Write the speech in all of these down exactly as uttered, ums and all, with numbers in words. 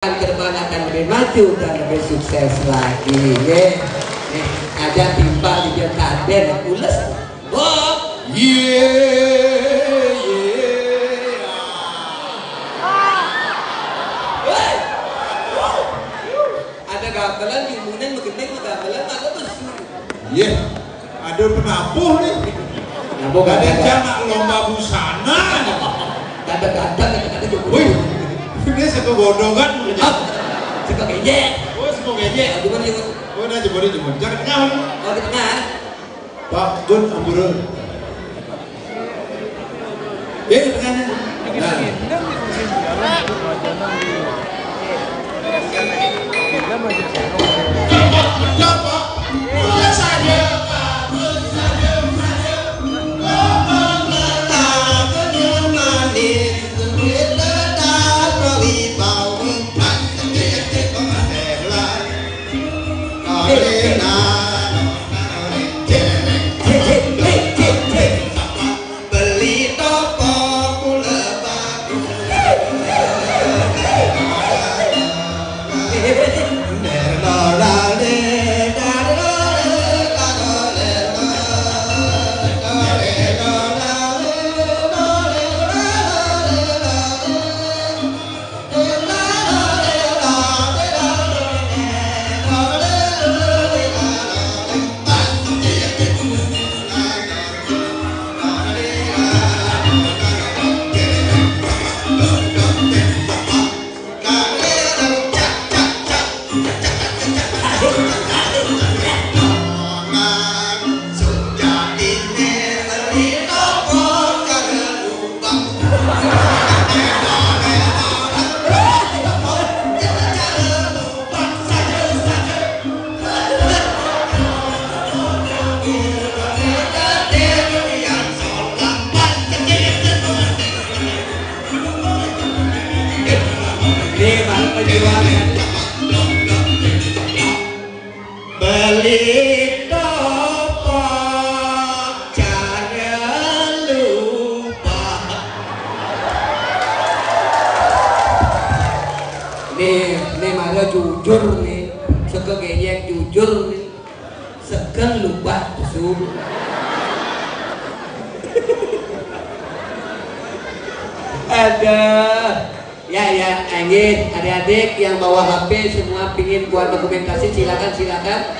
ke depan akan lebih maju dan lebih sukses lagi, nggih. Nih, aja timpal di dia kaden, ules. Bob. Ye, ye. Hei. Ada gamelan, diumumin begending, gamelan, ada besu. Iya. Ada penabuh nih. Nabuh ada ganteng, jangan lomba busana nih. Ganteng-ganteng, ganteng-ganteng juga. Wih, ini satu bodoh kan? Ah, suka kejek. Oh, suka kejek. Gimana, gimana? Oh, nah, coba deh, coba. Jangan tengah. Oh, di tengah. Pak Gun Amburan. Eh, tengahnya. Nah. Beli topok cara lupa. Nih, nih Mario jujur nih. Sego genyek jujur nih. Segen lubah besum. Ada. Ya, ya, anggit, adik-adik yang bawa H P semua pingin buat dokumentasi, silakan, silakan.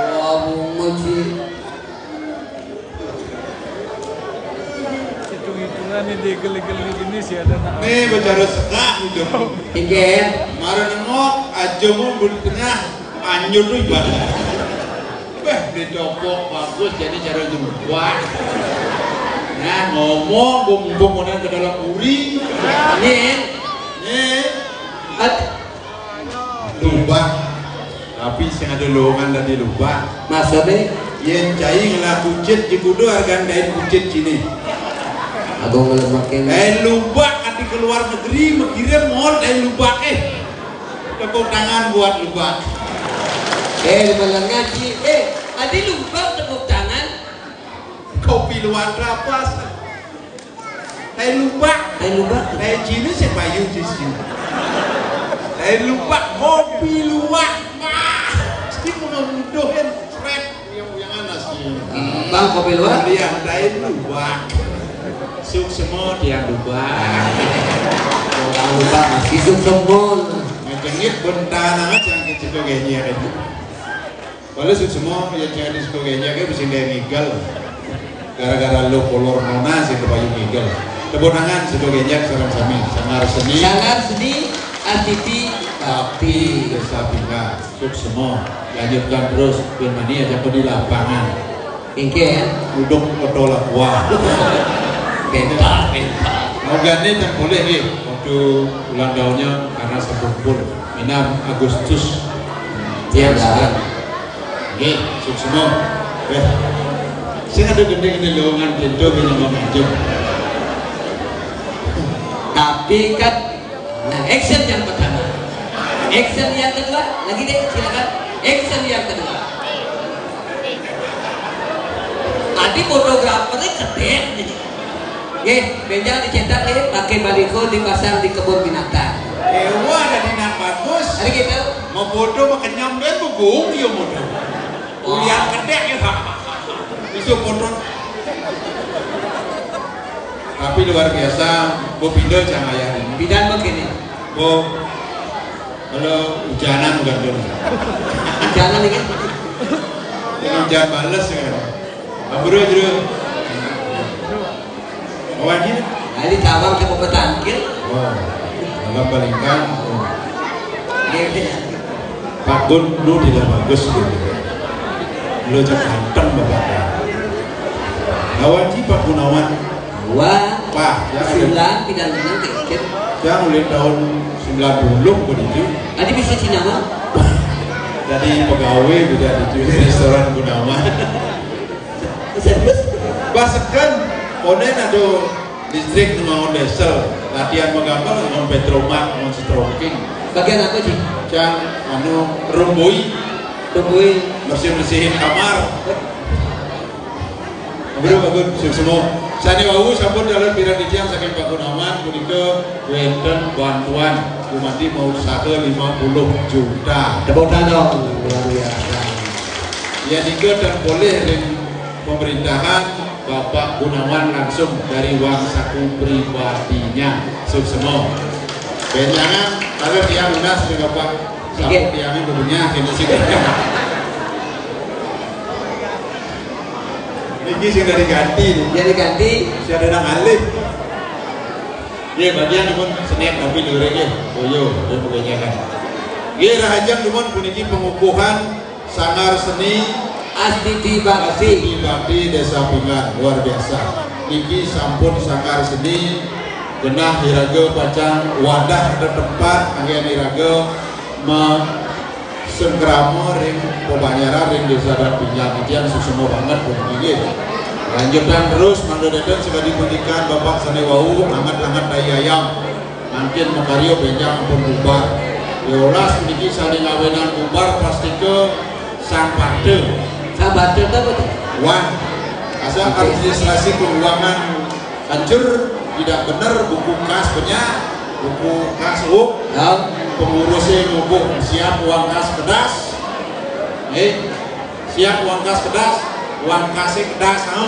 Wah, bungut sih. Hitung-hitungan ini geli-geli ini sih ada nak. Nih, bicara sekak itu. Inggih. Kemarin nengok, aja mau di tengah, anjur tuh ibadah. Wah, di topok bagus, jadi cara jumpa. Nah, ngomong, gua mumpung mau ke dalam uri. Nih. Nih. At- Lubak. Tapi sing ada lowongan dadi lubak. Maksudnya? Yen cai ngelah kucit, di kudu hargan kain kucit sini. Aku ngelemakin. Kain lubak, nanti ke luar negeri, mengirim mohon kain lubak, eh. Tepuk tangan buat lubak. Eh, malah ngaji. Eh, adi lubak tepuk tangan. Kopi luar apa? Kain lubak. Kain lubak. Kain Cina sing payu di sini. Kain lubak, kopi luwak. Wah, mesti mau muduhin, seret, yang yang anas sih. Bang, kopi luwak? Iya, kain lubak. Suksema tiang lubak. Jangan lupa, masih suksema. Ngejengit bentar amat yang kecil kayak ini. Walau semua ya jadi sebagainya kayak bisa dia ngigel. Gara-gara lo kolor nona sih kebayu ngigel. Tepuk tangan sebagainya sareng sami. Sangar seni. Sangar seni, Astiti, tapi Desa Bingka. Suksema. Lanjutkan terus. Firmani aja di lapangan. Inggih. Uduk betul lah. Wah. Bentar, bentar. Mau ganti yang boleh nih. Waktu ulang tahunnya karena sekumpul. Enam Agustus. Iya, Pak. Nggih, suksema. Weh. Sing ada gending ini lowongan pintu, ini mau maju. Tapi kan, nah, action yang pertama. Action yang kedua, lagi deh, silakan. Action yang kedua. Tadi fotografernya gedé nih. Nggih, bénjang dicetak nggih, pakai baliho dipasang di kebun binatang. Éwa dadi nak bagus. Hari gitu. Mau foto mau kenyam deh, mau gong dia mau. Oh. Ulian gedé ya. Bisa foto. Tapi luar biasa, Bu Pindo cang ayah ini. Bidan begini. Bu, kalau hujanan bukan dulu. Hujanan ini. Ini hujan bales ya. Abro, bro. Awalnya? Nah, ini tawang sama petangkil. Oh, dalam balingkan. Oh. Iya, iya. Pak Gun, lu tidak bagus gitu. Lu cek ganteng bapak. Lawan si Pak Gunawan. Wah, Pak, ya, ada. Sembilan, tidak menang, dikit. Yang ulit tahun sembilan puluh begitu. Tadi bisa Cina mah? Jadi pegawai bisa di restoran Gunawan. Serius? Basekan, konen ada listrik nu mau diesel, latihan menggambar, mau petromak, mau stroking. Bagian apa sih? Cang, anu, rumbui. Rumbui. Bersih-bersihin kamar. Bro, bagus, sukses semua. Sané wau sampun dalan piran titiang saking Pak Gunawan, punika wénten bantuan dumateng mau usaha lima puluh juta. Tepuk tangan dong, luar biasa. Ya, nika dan boleh ring pemerintahan Bapak Gunawan langsung dari uang saku pribadinya. Suksema. Benjangan, kalau dia lunas ring Bapak, saku. Nggih. Tiangnya bebunya, ini sih. Niki sing dari ganti nih. Dari ganti. Si ada nang alih. Nggih, bagian pun senek tapi lurik nggih. Boyo, dia pokoknya kan. Nggih, rahajeng dumun puniki pengukuhan Sanggar Seni Astiti Bakti. Astiti Bakti Desa Pinggan, luar biasa. Niki sampun Sanggar Seni genah iraga pacang wadah tetempat anggén iraga me-, sengkrama ring pebanjaran ring Desa Adat Pinggan. Titiang suksema banget puniki nggih. Lanjutan terus, mangda deten sekadi pundikan Bapak sané wau, anget-anget tai ayam. Mangkin makarya benjang ampun bubar. Yolas puniki sané ngawénang bubar pastika sang bata. Sang bata itu apa tuh? Wah, asal administrasi keuangan hancur, tidak benar, buku kas banyak, buku kas up, ya. Pengurusnya ngubuh siap uang kas kedas. Eh, siap uang kas kedas, uang kasnya kedas, no.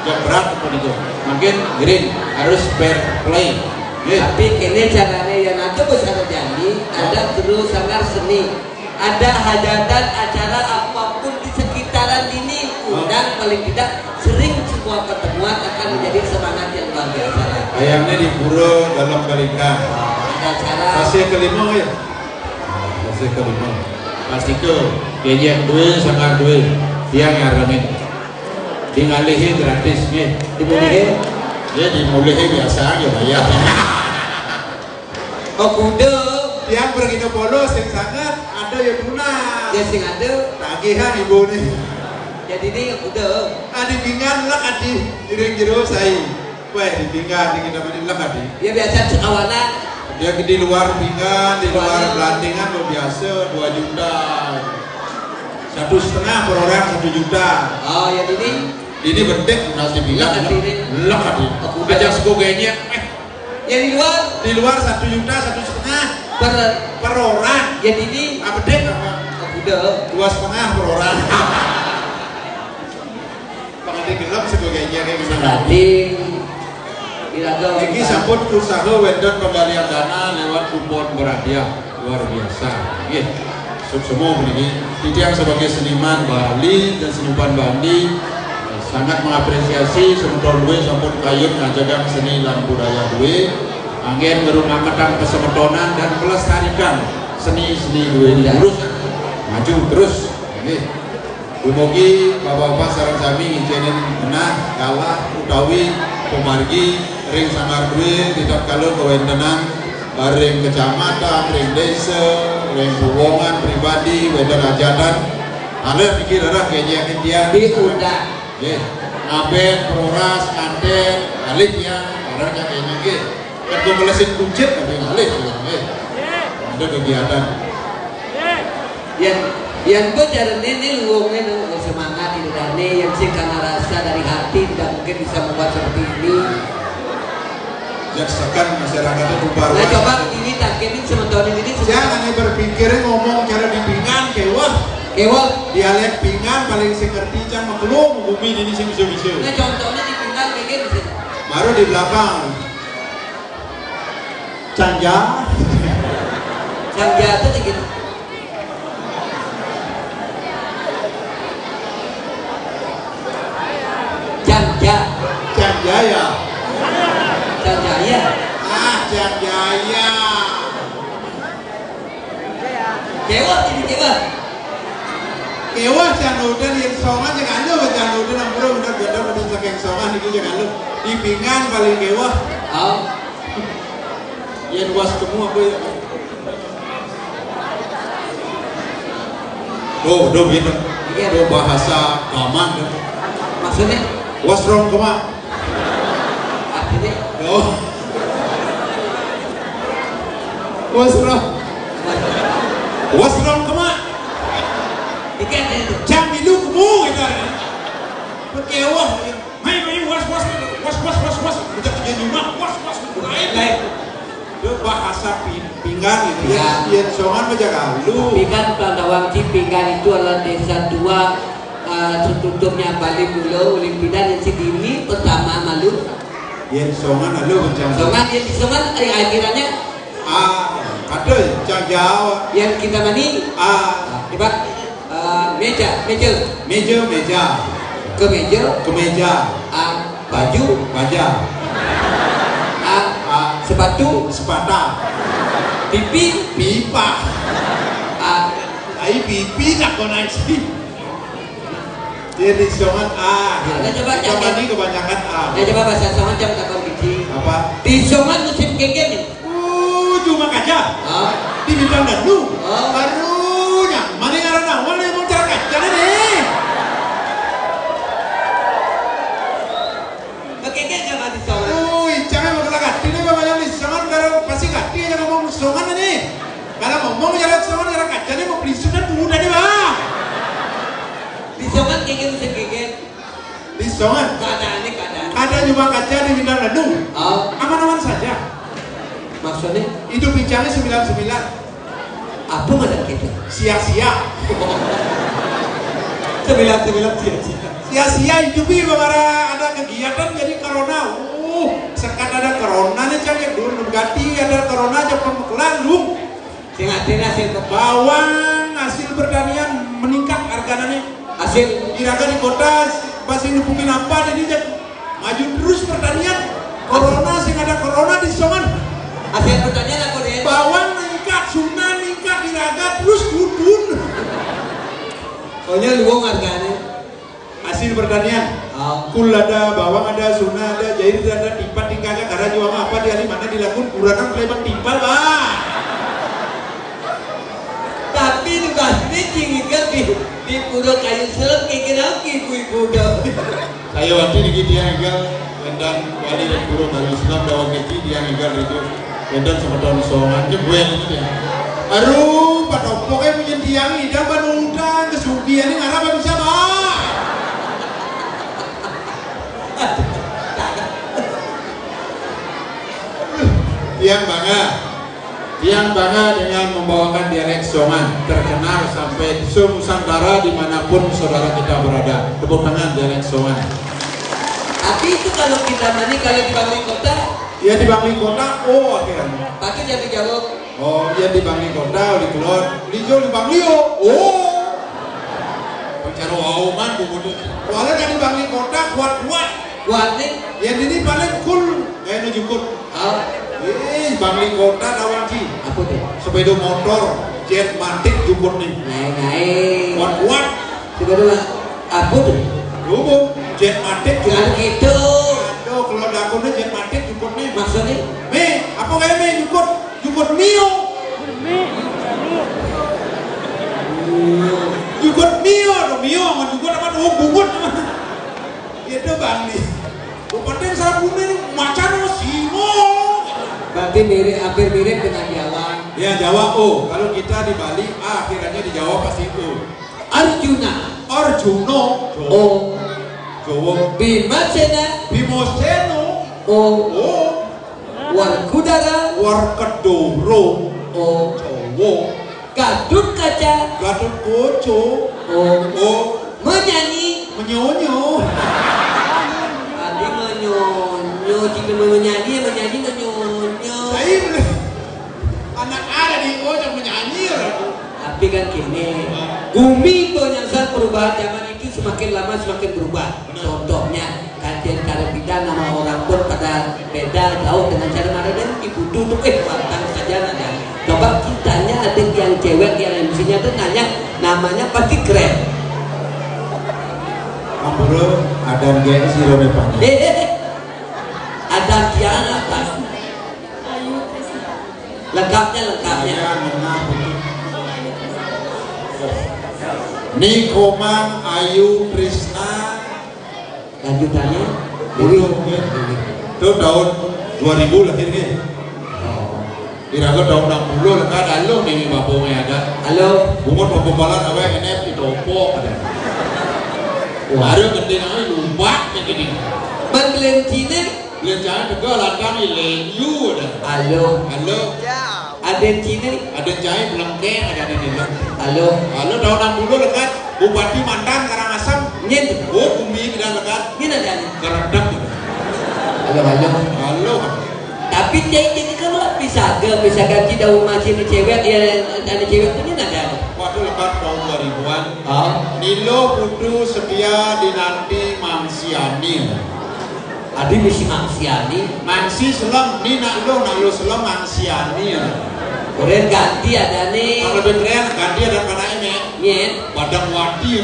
Jebrat apa itu? Mungkin green, harus fair play. Nggih. Tapi kene carane ya nanti bos ada janji, ada terus Sanggar Seni. Ada hajatan acara apapun di sekitaran ini, undang paling tidak sering semua pertemuan akan menjadi semangat yang luar biasa. Kayaknya di pura dalam balikan. Ada acara. Pasih kelima ya? Pasih kelima. Pastika, kayaknya duwe, Sanggar duwe. Tiang nyaranin. Di ngalihi gratis nggih. Dimulihi? Ya dimulihi biasa aja bayar. Oh, kuda. Tiang pergi ke Polo sing sangat ada ya tunas. Ya sing ada. Tagihan ibu nih. Jadi ini kuda. Adi Pinggan lah, adi, iring jero sai. Weh, di Pinggan di kita main lah, adi. Ya biasa cek awalan. Dia di luar Pinggan, di luar Pelantingan luar biasa, dua juta. Satu setengah per orang, satu juta. Oh, ya ini. Ini penting, nasi bilang. Lah, adi. Lah, adi. Aku udah. Aja sego genyek. Eh, ya di luar. Di luar satu juta, satu setengah. Per, per orang. Ya ini. Apa deh? Aku udah. Dua setengah per orang. Pangadi gelem sebagainya kayak gitu. Berarti, iraga. Niki sampun usaha wénten penggalian dana lewat kupon berhadiah. Luar biasa. Nggih. Suksema puniki. Titiang sebagai seniman Bali dan seniman Bali, eh, sangat mengapresiasi semeton duwe sampun kayun ngajegang seni lan budaya duwe. Anggén ngrunaketang kesemetonan dan melestarikan seni-seni duwe. Terus maju terus. Nggih. Dumugi bapak-bapak sareng sami ngicénin genah, galah utawi pamargi ring Sanggar duwe ritatkala kawéntenan ring kecamatan, ring désa, ring wewénten pribadi, wénten hajatan. Alih niki rereh kejadian tiang. Diundang. Nggih. Ngabén, peroras, nganten, alih tiang, rereh kejadian nggih. Kan kok melesin kucit tapi alih tiang nggih. Ada kegiatan. Yén, yén ku cara nini luwung nini semangat ini dani yang sing kana ras bisa membuat seperti ini. Jaksakan masyarakatnya bubar. Nah, coba ini tangkepin sementara ini. Jangan berpikir ngomong cara dipingan kewah. Kewah. Dialek pingan paling sing ngerti cang maklum bumi ini sing bisa-bisa. Nah, contohnya dipingan kayak gini. Baru di belakang. Cangja. Cangja itu dikit. Cangja. Cangjaya. Cangjaya. Ah, Cangjaya. Kewah ini kewah. Kewah Cang Udan yang songan yang anu Cang Udan ampura bener bener udah saking songan ini yang anu. Di pingan paling kewah. Oh. Yang was temu apa ya? Oh, udah gitu. Iya. Udah bahasa gaman kan. Maksudnya? What's wrong kema? Artinya? Oh. What's wrong? What's wrong kema? Tiga itu. Jam itu kemu gitu. Kewah. Mai mai was was was was was was. Udah kerja rumah was was. Lain lain. Itu bahasa pinggan gitu ya. Yang songan aja kalu. Tapi kan Pandawang Cipingan itu adalah desa tua, eh, strukturnya Bali Mula, Uling Pinang yang sidini pertama malu. Yang songan lalu macam. Songan yang di songan eh, akhirannya. Ah, ada yang Jawa. Yang kita mani. Ah, coba. Ah, meja, meja. Meja, meja. Kemeja. Kemeja. Ah, baju. Baja. Ah, ah, sepatu. Sepata. Pipi. Pipa. Ah, ai pipi nak kau nasi. Dia di songan ah. Nah, coba cak. Ini kebanyakan ah. Nah, coba bahasa songan jam takon biji. Apa? Di songan musim kengkeng nih. Uh, cuma kaca. Ah. Di bintang dan lu. Ah. Barunya. Mana ngaran awal yang mau cara kaca nih? Kengkeng sama di songan. Ui, jangan mau kata kati nih bapak yang di songan kalau pasti kati aja ngomong songan nih. Kalau ngomong jalan songan jalan kaca nih mau beli sudah tuh udah nih bang. Di songan kengkeng musim kengkeng. Di songan. Keadaannya keadaan. Ada cuma kaca di bintang dan lu. Oh. Aman-aman saja. Maksudnya? Hidup bincangnya sembilan sembilan. Apa macam kita? Sia-sia. Sembilan sembilan sia-sia. Sia-sia itu bi bara ada kegiatan jadi corona. Uh, sekat ada corona nih cang ya dulu ganti ada corona aja pembekelan lu. Sing ada hasil bawang hasil pertanian meningkat harganya nih. Hasil iraga di kota masih nupukin apa jadi maju terus pertanian. Corona sing ada corona di songan. Hasil pertanian aku deh. Bawang meningkat, suna meningkat, iraga terus turun. Soalnya luang harganya. Hasil pertanian. Oh. Kul ada, bawang ada, suna ada, jair ada, tipat tinggal ada, karena jual apa di hari mana dilakukan kurang kan kelebat timpal, Pak. Tapi nu pasti tinggal di di pura kayu selem kikir aku ibu-ibu dong. Saya waktu di dia enggak, dan wali dan guru baru Islam dawa kecil dia enggak itu. Dan semeton songan ke gue ini dia. Aduh, pada pokoknya punya tiang idam panutan kesugihan ini ngarap bisa bang. Tiang bangga. Tiang bangga dengan membawakan dialek Songan terkenal sampai se-Nusantara dimanapun saudara kita berada. Tepuk tangan dialek Songan. Tapi itu kalau kita mani kalau di Bangli Kota. Ya di Bangli Kota, oh akhirnya. Tapi jangan dijawab. Oh, ya di Bangli Kota, di keluar, di jauh di Bangli, oh. Oh. Bicara wau man, bu. Soalnya kan di Bangli Kota kuat-kuat. Kuat nih. Ya ini paling cool, kayak jukut. Oh. Ih, Bangli Kota lawan si. Apa tuh? Sepeda motor, jet matik jukut nih. Naik-naik. Kuat-kuat. Sepeda lah. Apa tuh? Jukut, jet matik jukut. Jangan gitu. Aduh, kalau dakonnya jet matik jukut nih. Maksudnya? Nih, apa kayak nih jukut? Jukut Mio. Jukut Mio, aduh Mio, mau jukut apa tuh? Jukut. Itu Bangli. Kabupaten Sabune ini macan sama singo. Berarti mirip, hampir mirip dengan Jawa. Ya Jawa O. Kalau kita di Bali, ah, akhirnya di Jawa pasti O. Arjuna. Arjuna. O. Jawa. Bimasena. Bimasena. O. O. Werkudara. Werkudara. O. Jawa. Gatotkaca. Gatotkaca. O. O. Menyanyi. Menyonyo. Tadi menyonyo, jika menyanyi, menyanyi menyonyo. Saya boleh. Anak ada di ojok menyanyi, ya. Tapi kan gini, bumi penyelesaian perubahan zaman itu semakin lama semakin berubah. Contohnya, kajian cara kita nama orang pun pada beda jauh dengan cara mana dan ibu duduk, eh, pantang saja nada. Coba kitanya ada yang cewek yang M C-nya tuh nanya, namanya pasti keren. Ampura, ada yang siro depan. Eh, eh, eh. Ada yang apa? Lengkapnya, lengkapnya. Saya mengenal betul. Nikomang Ayu Trisna. Lanjutannya, Dewi. Itu, itu tahun dua ribu lahir nih. Oh. Kira-kira tahun enam puluh lah kan, halo nih, Bapak Umi ada. Halo. Bungut Bapak Balan, apa, N F T topok ada. Wah. Baru penting aja lupa kayak gini. Man belen Cina. Belen Cina juga ladang ilenyu ada. Halo. Halo. Ada Cina. Ada Cai belengkeng ada di dulu. Halo. Halo, tahun enam puluh lekat. Bupati mantan Karangasem. Nyen. Oh, bumi kita lekat. Nyen ada. Keredek. Halo, halo. Halo. Tapi cai jadi kalau bisa gak, bisa ganti daun masih di cewek, ya, ada cewek punya nggak ada? Waduh, lekat tahun dua ribuan. Oh. Nilo Putu Setia Dinanti Mangsiani. Adi misi Mangsiani. Mangsi selem, ni nak lo, nak lo selem Mangsiani. Kemudian ganti ada nih. Kalau lebih keren, ganti ada pada ini. Nyen. Padang Wati.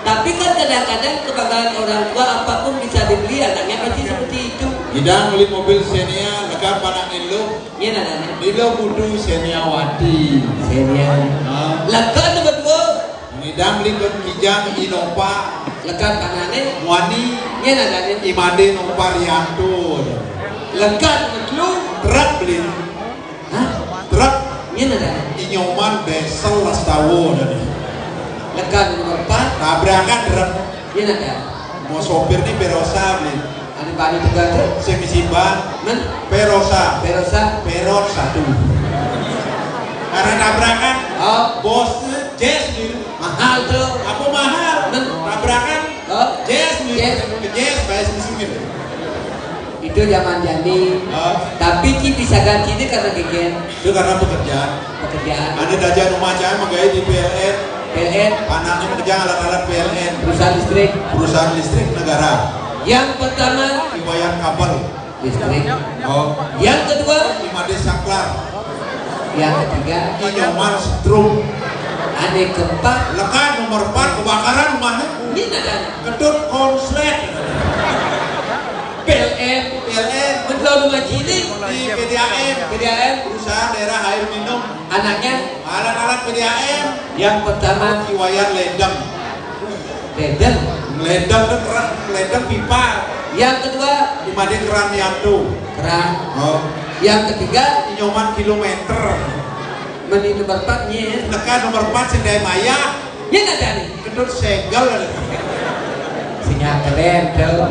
Tapi kan kadang-kadang kebanggaan orang tua apapun bisa dibeli, anaknya pasti seperti itu. Idang beli mobil Xenia, lekat pada Nilo. Iya, nah, nah, nah. Nilo Putu Xenia Wati. Xenia. Ah. Lekat nomor dua. Ngidang beli ke Kijang Innova. Lekat tangannya. Wani. Iya, nah, nah, nah. Imade Nova Rianto. Lekat nomor dua. Truk beli. Hah? Truk. Iya, nah, nah. Inyoman Besel Lastawo. Lekat nomor empat. Tabrakan truk. Iya, nah, nah. Mau sopir nih Perosa beli. Anu bani juga tuh. Sing misi ban. Men? Perosa. Perosa. Perot satu. Karena tabrakan. Oh. Bosnya Jazz gitu. Mahal tuh. Apa mahal? Men? Tabrakan. Oh. Jazz gitu. Jazz. Ke Jazz, bayar sing singit. Itu zaman jani. Oh. Tapi kita bisa ganti ini karena gegen. Itu karena pekerjaan. Pekerjaan. Ada daja rumah saya menggawe di P L N. P L N. Anaknya pekerjaan alat-alat P L N. Perusahaan listrik. Perusahaan listrik negara. Yang pertama. Iwayan kabel. Listrik. Oh. Yang kedua. Imade saklar. Yang ketiga. Inyoman setrum. Ane keempat. Lekat nomor empat kebakaran rumahnya. Ini ada. Ketut konslet. P L N. P L N. Menjual rumah cili. Di P D A M. P D A M. Perusahaan daerah air minum. Anaknya? Alat-alat P D A M. Yang pertama. Iwayan ledeng. Ledeng. Ledeng tuh keran, ledeng pipa. Yang kedua. Imade keran Yanto. Keran. Oh. Yang ketiga. Inyoman kilometer. Meni nomor empat, nye. Tekan nomor empat, Sendai Maya. Nye nggak ada nih. Kedut segel. Sinyal keren tuh.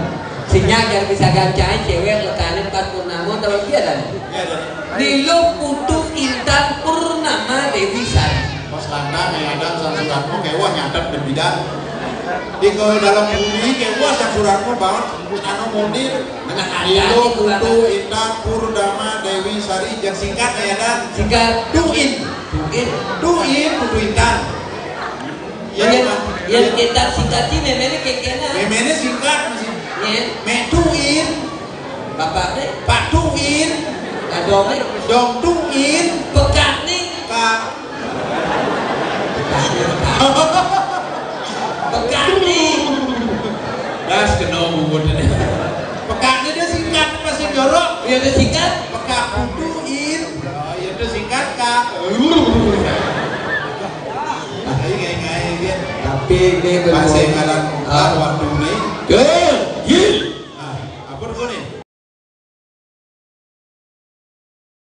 Sinyal yang bisa gancang cewek lekanin pas purnama, tahu dia ada nih. Iya, ada. Nilo Putu Intan Purnama Dewi Sari. Pas landa, nih, ada Sang Suratmo, kayak, wah, nyatet dan bidan. Di kalau dalam bumi, kayak, wah, Sang Suratmo banget, anu mudir. Nah, Nilo Putu Intan Purnama Dewi Sari, yang singkat, ya, Dan? Singkat. Tuin. Tuin. Tuin, Putu Intan. Ya, yang, yang kita singkat sih, memene kekena. Memene singkat, masih. Iya. Mek Tuin. Bapak deh. Pak Tuin. Adong deh. Dong Tuin. Pekat nih. Kak. Pekat nih. Das kena bubut ini. Pekat ini dia singkat, masih jorok. Ya, dia singkat. Pekat Putuin. Oh, ya, itu singkat, Kak. Tapi ini benar. Masih ngaran, ah, waktu ini. Eh,